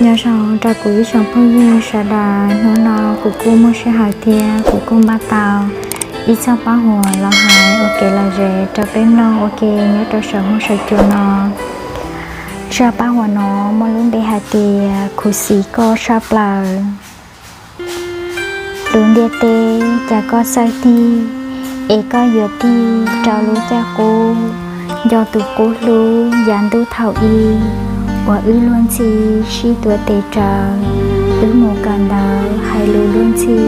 Nyob zoo rau kuv ib tsoom phooj ywg sawv daws, hnub no kuv kuj muaj sij hawm thiab kuv kuj npaj tau ib txoj paj huam los hais ua kev lom zem rau peb mloog ua ke nyob rau saum huab saum cua no. Zaj paj huam no muaj lub npe hais tias khuv xim koj tshaj plaws. Lub ntiaj teb cas koj txawj tig, es koj yuav tig rau lub caj qub, nco tus qub hlub yav ntuj thaum i, uas wb luag ntxhi sib tuav tes raws, wb mus kawm ntawv hais lus luag ntxhi,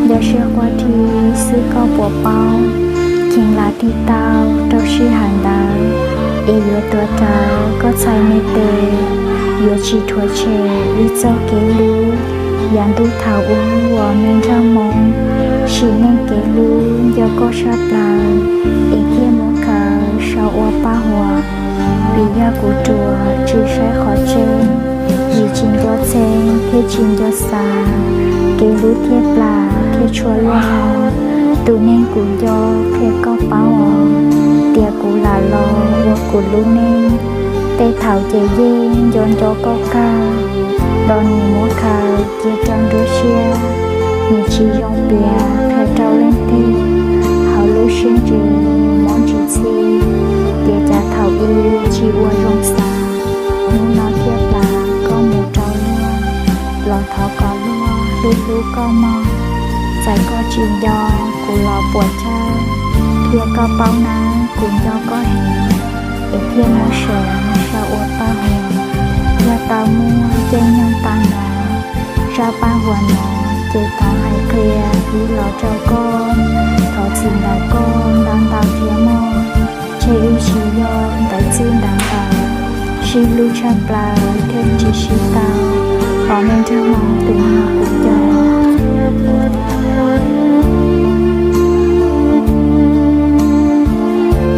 nco siab quaj dhi xwb koj puas paub, cheem lam tig tau rau sij hawm ntawd, es yuav tuav rawv koj txhais me tes, yuav tsis rhuav tshem wb txoj kev hlub yav ntuj thaum ub uas me nraug moo, sim neej kev hlub nco koj tshaj plaws, es thiaj muab khaws sau ua paj huam. Vim yog kuv ruam tsis saib qhov tseeb, vim tsis nco txheeb thiab tsis nco xav, kev hlub thiaj plam thiaj tshua luaj hlo. Tus neeg kuv nco qhia koj paub os, tias kuv lam los ua kuv lub neej, tej thaum ces yeej nco nco koj kawg, los nim muab khaws cia rau nruab siab, nim tsis zoo piav qhia rau leej twg, hauv lub siab ntsws mob ntsis txhi, ces cas thaum i tsis ua zoo xav, hnub no thiaj plam koj mus rau luag, los thov kom luag hlub hlub koj mog, txawm koj tsis nco kuv los puas chawj, qhia koj paub nawb kuv nco koj heev, es thiaj muab seev sau ua paj huam. Yog tau muaj caij nyoog tag nrho, zaj paj huam no ces thov hais qhia ib los rau koj, thov txim ntawm koj ntau ntau thiab mog, tseg wb tsis yog ntawv txij ntawv nkawm, sib hlub tshaj plaws thiaj tsis sib tau, hos me nraug moo tus